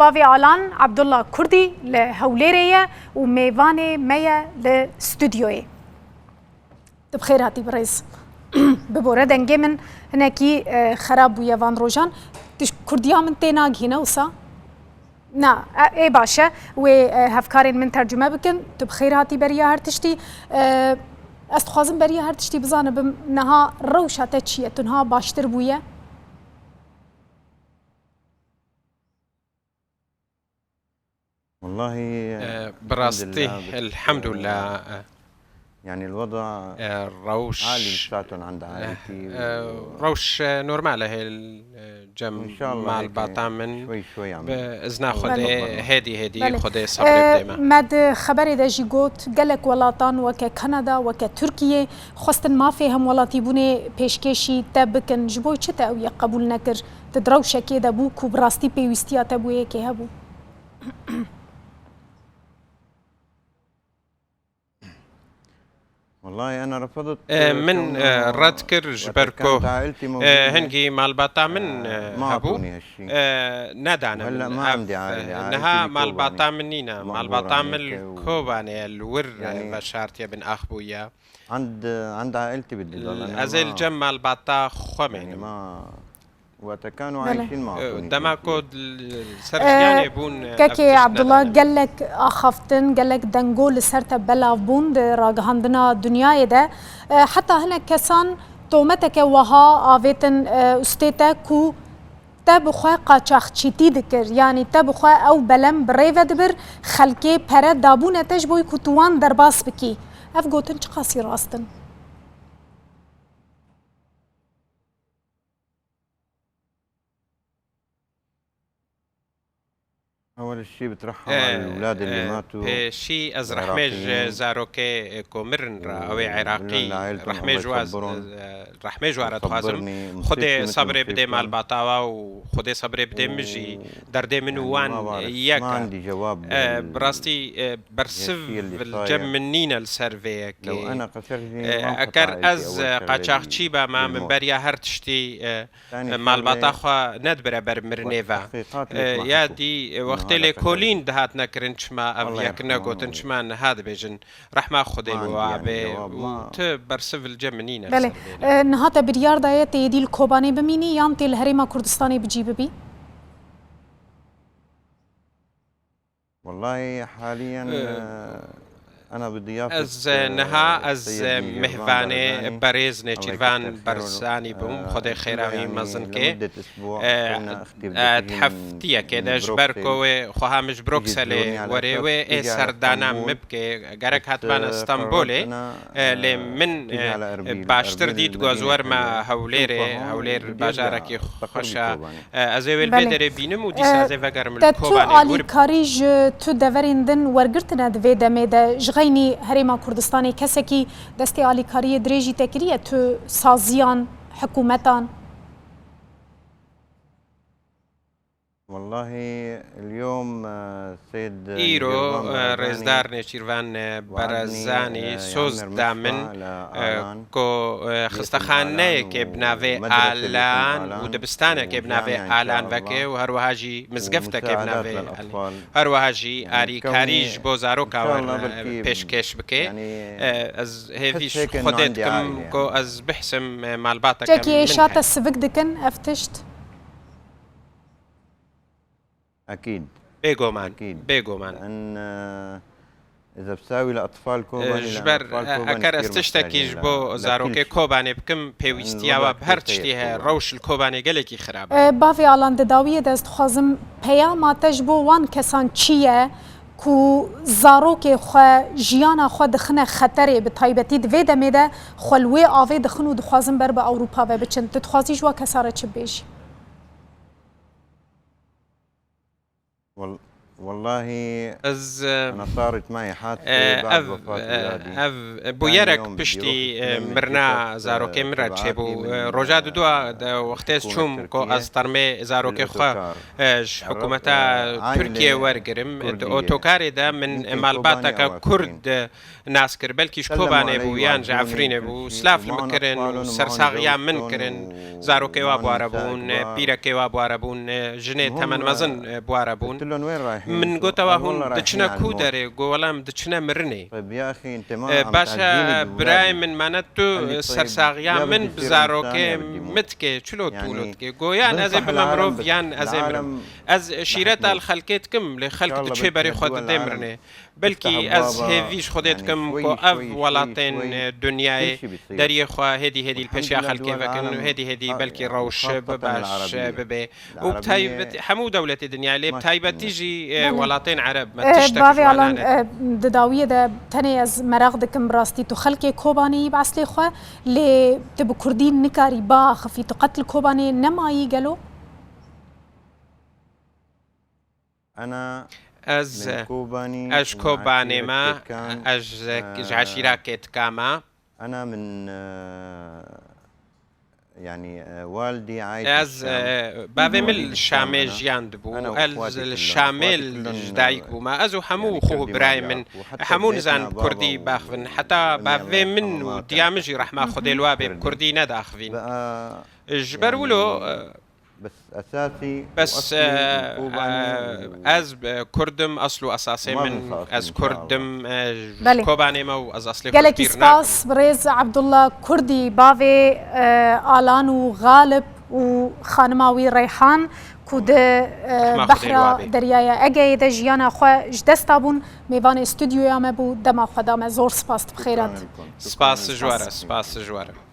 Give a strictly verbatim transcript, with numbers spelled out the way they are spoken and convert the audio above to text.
Bavê Alan, Abdullah Kurdî li Hewlêrê ye û mêvanê me ye li stûdyoyê. Tu bi xêr hatî birêz. Bibore dengê min hinekî, e, xerab bûye van rojan. Tu ji kurdiya min tê nagihîne wisa? Na, e, ê baş e. Wê, e, hevkarên min tercume bikin. Tu bi xêr hatî beriya her tiştî. E, ez dixwazim beriya her tiştî bizanibim, niha rewşa te çi ye? Tu niha baştir bûye? Wallahî, e, bi rastî, elhamdulillah, elhamdulillah, e, yani, el-weda, e, rewş, hali müsaitun anda, e, aileti, e, rewş, e, normal e, hêl, e, cem, inşallah, malbata min, şwey şwey, bi izna Xwedê, hêdî hêdî, belê, Xwedê, e, sabrê bide me. Me di xeberê de jî got, gelek welatan weke Kanada, weke Tirkiye xwestin mafê hemwelatîbûnê pêşkêşî te bikin. Ji bo çi te ew yek qebûl nekir? Tu di rewşekê de bû ku bi rastî pêwîstiya te bo yekê hebû? Wallahî, ena refidt, e, min, e, red kir ji ber ku, e, hingî malbata min, e, hebû, e, nedanim. Niha malbata min nîne. Malbata min li Kobanê ye, li wir, e, veşartiye, bin ax bûye. Ez ê li cem malbata xwe mênim. Belê. Dema ku ser jiyanê bûn, e, kekê Abdullah, gelek axaftin, gelek dengo li ser te belav bûn di ragihandina dinyayê de. E, heta hinek kesan tometeke wiha avêtin, e, ustê te ku te bi xwe qaçaxçîtî dikir, yanî te bi xwe ew belem bi rê ve dibir, xelkê pere dabûne te ji bo ku tu wan derbas bikî. Ev gotin çiqasî rast in? Pêşî ez rehmê ji zarokê ku mirin re, ew ê Iraqî, rehmê ji wa, rehmê ji wa re dixwazim. Xwedê sabrê bidê malbata wa û Xwedê sabrê bidê min jî. Derdê min û wan yek e. E, bi rastî, e, bersiv li cem min nîne li ser vê yekê. E, eger ez, e, qaçaxçî bema, min beriya her tiştî, e, malbata xwe nedibire ber mirinê ve. E, ya dî, e, wextê lêkolîn dihatine kirin, çima ev yek negotin, çima niha dibêjin, rehma Xwedê li wa be û ti bersiv li cem min nîne li ser vê. Belê. E, niha te biryar daye tê êdî li Kobanê bimînî yan tê li Herêma Kurdistanê bi cî bibî? Wallahî, haliyen, e, e, ez, e, niha ez, e, mêvanê berêz Nêçîrvan Barzanî bûm. Xwedê xêra wî mezin ke. E, e, di heftiyekê de ji ber ku wê xweha min ji Brukselê werê, wê ê serdana min bike. Gerek hatibana Stenbolê, e, lê min, e, baştir dît, goz wer me Hewlêrê, Hewlêr bajarekî xweş e. E, ez ê wê li vê derê bînim û dîsa ez ê vegerim li Kobanê. Te tu alîkarî ji tu deverên din wergirtine di vê demê de, ji xeynî Herêma Kurdistanê kesekî destê alîkariyê dirêjî te kiriye tu saziyan, hikûmetan? Îro, e, rêzdar Nêçîrvan, e, Barzanî soz da min, e, ku, e, xistexaneyekê bi navê Alan û dibistanekê bi navê Alan veke û her wiha jî mizgeftekê bi navê Alan. Her wiha jî alîkarî ji bo zaroka we, e, pêşkêş bike. E, ez hêvî ji Xwedê dikim ku ez bihsim, e, malbateke min heye. Çekî êşa te sivik dikin ev tişt? Ekîd. Bêguman, bêguman. Ji ber, e, eger ez tiştekî ji bo zarokê Kobanê bikim, pêwîstiya we bi her tiştî heye. Rewş li Kobanê gelekî xirab e. E, bavê Alan, di dawiyê de ez dixwazim peyama te ji bo wan kesan çi ye ku zarokê xwe, jiyana xwe dixine xeterê, bi taybetî di vê demê de xwe li wê avê dixin û dixwazin ber bi Ewropa ve biçin. Tu dixwazî ji wa kesa re çi bibêjî? Wel-, والله Ez, e, أنا صارت معي حادثة e, بعد ev, وفاة e, أولادي. ev, e, bûyerek piştî, e, mirina zarokê min re çêbû. E, roja dudua de wextê ez çûm ku ez termê zarokê xwe, e, ji hikûmeta Tirkiyê wergirim. Di otokarê de min malbateke Kurd, e, nas kir. Belkî ji Kobanê bû yan ji Efrînê bû. Silav li min kirin û sersaxiya min kirin. Zarokê wa buware bûn, pîrekê wa buware bûn, jinê temenmezin, e, buware bûn. Min gote wa hûn diçine ku derê? Got, wela em diçine mirinê. E, baş e, birayê min, mane tu sersaxiya min bi zarokê min dikê, çilo tu wilo dikê? Got, yan ez ê bime mirov, yan ez ê mirim. Ez şîreta li xelkê dikim, lê xelk diçê berê xwe didê mirinê. Belkî ez hêvî ji Xwedê dikim ku ev welatên, e, dinyayê deriyê xwe hêdî hêdî li pêşiya xelkê vekin û hêdî hêdî belkî rewş bi baş, e, bibe. Û bi taybetî hemû dewletê dinyayê, lê bi taybetî jî, e, welatên Ereb me tiştek ji wan nane. E, di dawiyê de tenê ez meraq dikim, bi rastî tu xelkê Kobanê yî bi eslê xwe, lê tu bi kurdî nikarî biaxifî, tu qet li Kobanê nemayî gelo? Ez, ez ji Kobanê me, ez ji eşîra Kêtika me. Ez, e, bavê min li Şamê jiyan dibû. Ez li Şamê ji dayik bûme. Ez û hemû xwe û birayê min, hemû nizan bi kurdî biaxivin. Heta bavê min û diya min jî, rehma Xwedê li wa bê, bi kurdî nediaxivîn. Ji ber wilo, e, Bes, e, e, ez, e, Kurd im, esl û esasê min, ez Kurd im, e, ji Kobanê me û ez eslê Kurd bîr nakim. Gelekî spas, birêz Abdullah Kurdî, bavê, e, Alan û Galip û xanima wî Reyhan, ku di, e, behra Deryaya Egeyê de jiyana xwe ji dest dabûn, mêvanê stûdyoya me bû, dema xwe da me. Zor spas, tu bi xêr hat. Spas ji we re, spas ji we re.